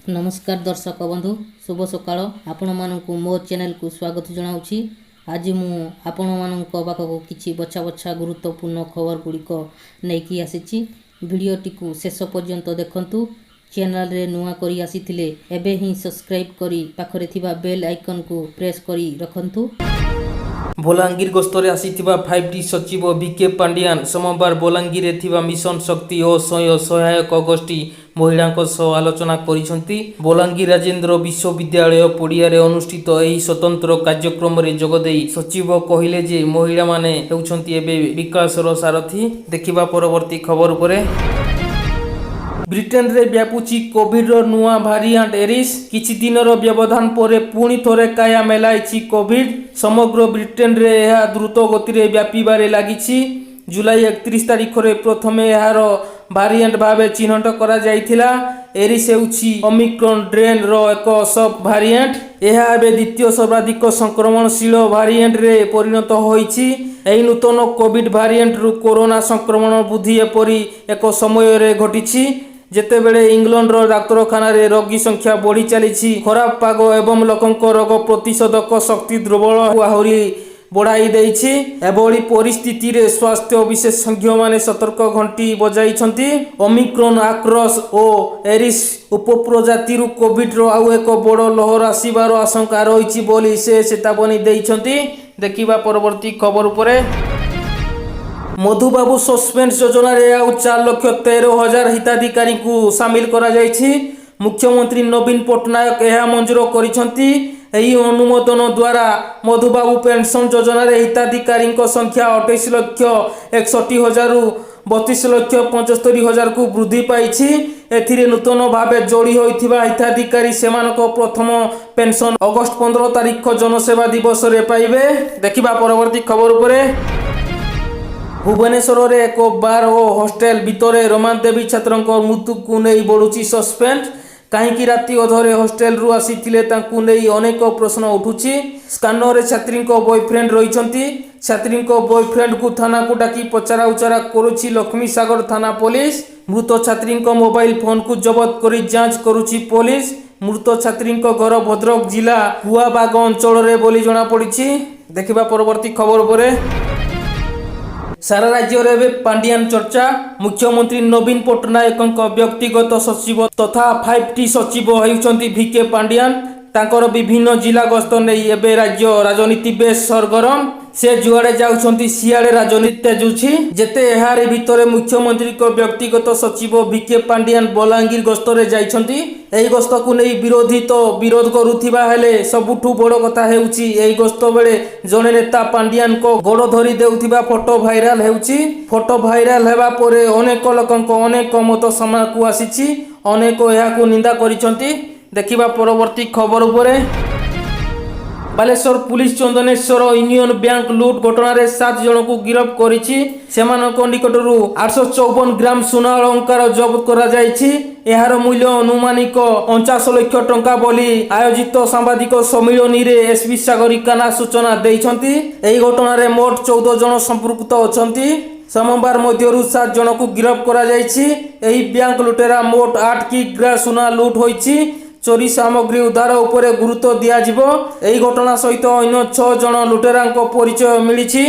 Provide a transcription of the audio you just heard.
ନମସ୍କାର ଦର୍ଶକ ବନ୍ଧୁ, ଶୁଭ ସକାଳ। ଆପଣମାନଙ୍କୁ ମୋ ଚ୍ୟାନେଲକୁ ସ୍ୱାଗତ ଜଣାଉଛି। ଆଜି ମୁଁ ଆପଣମାନଙ୍କ ପାଖକୁ କିଛି ବଛା ବଛା ଗୁରୁତ୍ୱପୂର୍ଣ୍ଣ ଖବର ଗୁଡ଼ିକ ନେଇକି ଆସିଛି। ଭିଡ଼ିଓଟିକୁ ଶେଷ ପର୍ଯ୍ୟନ୍ତ ଦେଖନ୍ତୁ। ଚ୍ୟାନେଲରେ ନୂଆ କରି ଆସିଥିଲେ ଏବେ ହିଁ ସବସ୍କ୍ରାଇବ୍ କରି ପାଖରେ ଥିବା ବେଲ୍ ଆଇକନ୍କୁ ପ୍ରେସ୍ କରି ରଖନ୍ତୁ। ବଲାଙ୍ଗୀର ଗସ୍ତରେ ଆସିଥିବା ଫାଇଭ୍-ଟି ସଚିବ ଭି.କେ ପାଣ୍ଡିଆନ ସୋମବାର ବଲାଙ୍ଗୀରରେ ଥିବା ମିଶନ ଶକ୍ତି ଓ ସ୍ୱୟଂ ସହାୟକ ଗୋଷ୍ଠୀ ମହିଳାଙ୍କ ସହ ଆଲୋଚନା କରିଛନ୍ତି। ବଲାଙ୍ଗୀର ରାଜେନ୍ଦ୍ର ବିଶ୍ୱବିଦ୍ୟାଳୟ ପଡ଼ିଆରେ ଅନୁଷ୍ଠିତ ଏହି ସ୍ୱତନ୍ତ୍ର କାର୍ଯ୍ୟକ୍ରମରେ ଯୋଗଦେଇ ସଚିବ କହିଲେ ଯେ, ମହିଳାମାନେ ହେଉଛନ୍ତି ଏବେ ବିକାଶର ସାରଥୀ। ଦେଖିବା ପରବର୍ତ୍ତୀ ଖବର ଉପରେ। ବ୍ରିଟେନରେ ବ୍ୟାପୁଛି କୋଭିଡର ନୂଆ ଭାରିଆଣ୍ଟ ଏରିସ୍। କିଛି ଦିନର ବ୍ୟବଧାନ ପରେ ପୁଣି ଥରେ କାୟା ମେଲାଇଛି କୋଭିଡ। ସମଗ୍ର ବ୍ରିଟେନରେ ଏହା ଦ୍ରୁତ ଗତିରେ ବ୍ୟାପିବାରେ ଲାଗିଛି। ଜୁଲାଇ 31 ତାରିଖରେ ପ୍ରଥମେ ଏହାର ଭାରିଆଣ୍ଟ ଭାବେ ଚିହ୍ନଟ କରାଯାଇଥିଲା। ଏରିସ୍ ହେଉଛି ଓମିକ୍ରନ୍ ଷ୍ଟ୍ରେନ୍‌ର ଏକ ସବ୍ ଭାରିଆଣ୍ଟ। ଏହା ଏବେ ଦ୍ୱିତୀୟ ସର୍ବାଧିକ ସଂକ୍ରମଣଶୀଳ ଭାରିଆଣ୍ଟରେ ପରିଣତ ହୋଇଛି। ଏହି ନୂତନ କୋଭିଡ ଭାରିଆଣ୍ଟରୁ କରୋନା ସଂକ୍ରମଣ ବୃଦ୍ଧି ଏପରି ଏକ ସମୟରେ ଘଟିଛି, ଯେତେବେଳେ ଇଂଲଣ୍ଡର ଡାକ୍ତରଖାନାରେ ରୋଗୀ ସଂଖ୍ୟା ବଢ଼ି ଚାଲିଛି। ଖରାପ ପାଗ ଏବଂ ଲୋକଙ୍କ ରୋଗ ପ୍ରତିରୋଧକ ଶକ୍ତି ଦୁର୍ବଳ ଆହୁରି ବଢ଼ାଇ ଦେଇଛି। ଏଭଳି ପରିସ୍ଥିତିରେ ସ୍ୱାସ୍ଥ୍ୟ ବିଶେଷଜ୍ଞମାନେ ସତର୍କ ଘଣ୍ଟି ବଜାଇଛନ୍ତି। ଓମିକ୍ରନ୍ ଆକ୍ରସ୍ ଓ ଏରିସ୍ ଉପପ୍ରଜାତିରୁ କୋଭିଡର ଆଉ ଏକ ବଡ଼ ଲହର ଆସିବାର ଆଶଙ୍କା ରହିଛି ବୋଲି ସେ ଚେତାବନୀ ଦେଇଛନ୍ତି। ଦେଖିବା ପରବର୍ତ୍ତୀ ଖବର ଉପରେ। ମଧୁବାବୁ ସସ୍ପେନ୍ସ ଯୋଜନାରେ ଆଉ 4,13,000 ହିତାଧିକାରୀଙ୍କୁ ସାମିଲ କରାଯାଇଛି। ମୁଖ୍ୟମନ୍ତ୍ରୀ ନବୀନ ପଟ୍ଟନାୟକ ଏହା ମଞ୍ଜୁର କରିଛନ୍ତି। ଏହି ଅନୁମୋଦନ ଦ୍ୱାରା ମଧୁବାବୁ ପେନ୍ସନ୍ ଯୋଜନାରେ ହିତାଧିକାରୀଙ୍କ ସଂଖ୍ୟା 28,61,000ରୁ 32,75,000କୁ ବୃଦ୍ଧି ପାଇଛି। ଏଥିରେ ନୂତନ ଭାବେ ଯୋଡ଼ି ହୋଇଥିବା ହିତାଧିକାରୀ ସେମାନଙ୍କ ପ୍ରଥମ ପେନ୍ସନ୍ ଅଗଷ୍ଟ 15 ତାରିଖ ଜନସେବା ଦିବସରେ ପାଇବେ। ଦେଖିବା ପରବର୍ତ୍ତୀ ଖବର ଉପରେ। ଭୁବନେଶ୍ୱରରେ ଏକ ବାର୍ ଓ ହଷ୍ଟେଲ ଭିତରେ ରମାଦେବୀ ଛାତ୍ରଙ୍କ ମୃତ୍ୟୁକୁ ନେଇ ବଢୁଛି ସସ୍ପେନ୍ସ। କାହିଁକି ରାତି ଅଧରେ ହଷ୍ଟେଲରୁ ଆସିଥିଲେ, ତାଙ୍କୁ ନେଇ ଅନେକ ପ୍ରଶ୍ନ ଉଠୁଛି। ସ୍କାନରରେ ଛାତ୍ରୀଙ୍କ ବୟଫ୍ରେଣ୍ଡ ରହିଛନ୍ତି। ଛାତ୍ରୀଙ୍କ ବୟଫ୍ରେଣ୍ଡକୁ ଥାନାକୁ ଡାକି ପଚରାଉଚରା କରୁଛି ଲକ୍ଷ୍ମୀସାଗର ଥାନା ପୋଲିସ। ମୃତ ଛାତ୍ରୀଙ୍କ ମୋବାଇଲ ଫୋନକୁ ଜବତ କରି ଯାଞ୍ଚ କରୁଛି ପୋଲିସ। ମୃତ ଛାତ୍ରୀଙ୍କ ଘର ଭଦ୍ରକ ଜିଲ୍ଲା କୁଆବାଗ ଅଞ୍ଚଳରେ ବୋଲି ଜଣାପଡ଼ିଛି। ଦେଖିବା ପରବର୍ତ୍ତୀ ଖବର ଉପରେ। ସାରା ରାଜ୍ୟରେ ଏବେ ପାଣ୍ଡିଆନ ଚର୍ଚ୍ଚା। ମୁଖ୍ୟମନ୍ତ୍ରୀ ନବୀନ ପଟ୍ଟନାୟକଙ୍କ ବ୍ୟକ୍ତିଗତ ସଚିବ ତଥା ଫାଇଭ୍-ଟି ସଚିବ ହେଉଛନ୍ତି ଭି.କେ ପାଣ୍ଡିଆନ। ତାଙ୍କର ବିଭିନ୍ନ ଜିଲ୍ଲା ଗସ୍ତ ନେଇ ଏବେ ରାଜ୍ୟ ରାଜନୀତି ବେଶ୍ ସରଗରମ। ସେ ଯୁଆଡ଼େ ଯାଉଛନ୍ତି, ସିଆଡ଼େ ରାଜନୀତି ତେଜୁଛି। ଯେତେ ଏହାରି ଭିତରେ ମୁଖ୍ୟମନ୍ତ୍ରୀଙ୍କ ବ୍ୟକ୍ତିଗତ ସଚିବ ଭି.କେ ପାଣ୍ଡିଆନ ବଲାଙ୍ଗୀର ଗସ୍ତରେ ଯାଇଛନ୍ତି। ଏହି ଗସ୍ତକୁ ନେଇ ବିରୋଧୀ ତ ବିରୋଧ କରୁଥିବା ହେଲେ ସବୁଠୁ ବଡ଼ କଥା ହେଉଛି, ଏହି ଗସ୍ତ ବେଳେ ଜଣେ ନେତା ପାଣ୍ଡିଆନଙ୍କ ଗୋଡ଼ ଧରି ଦେଉଥିବା ଫଟୋ ଭାଇରାଲ ହେଉଛି। ଫଟୋ ଭାଇରାଲ ହେବା ପରେ ଅନେକ ଲୋକଙ୍କ ଅନେକ ମତ ସାମ୍ନାକୁ ଆସିଛି। ଅନେକ ଏହାକୁ ନିନ୍ଦା କରିଛନ୍ତି। ଦେଖିବା ପରବର୍ତ୍ତୀ ଖବର ଉପରେ। Balasore police Chandaneswar union bank ଲୁଟ୍ ଘଟଣାରେ ସାତ ଜଣଙ୍କୁ ଗିରଫ କରିଛି। ସେମାନଙ୍କ ନିକଟରୁ 854 ଗ୍ରାମ ସୁନା ଅଳଙ୍କାର ଜବତ କରାଯାଇଛି। ଏହାର ମୂଲ୍ୟ ଅନୁମାନିକ 49 ଲକ୍ଷ ଟଙ୍କା ବୋଲି ଆୟୋଜିତ ସାମ୍ବାଦିକ ସମ୍ମିଳନୀରେ ଏସପି ସାଗରିକା ନାଥ ସୂଚନା ଦେଇଛନ୍ତି। ଏହି ଘଟଣାରେ ମୋଟ 14 ଜଣ ସମ୍ପୃକ୍ତ ଅଛନ୍ତି। ସୋମବାର ମଧ୍ୟରୁ ସାତ ଜଣଙ୍କୁ ଗିରଫ କରାଯାଇଛି। ଏହି ବ୍ୟାଙ୍କ ଲୁଟେରା ମୋଟ 8 କିଗ୍ରା ସୁନା ଲୁଟ୍ ହୋଇଛି। ଚୋରି ସାମଗ୍ରୀ ଉଦ୍ଧାର ଉପରେ ଗୁରୁତ୍ୱ ଦିଆଯିବ। ଏହି ଘଟଣା ସହିତ ଅନ୍ୟ ଛଅ ଜଣ ଲୁଟେରାଙ୍କ ପରିଚୟ ମିଳିଛି।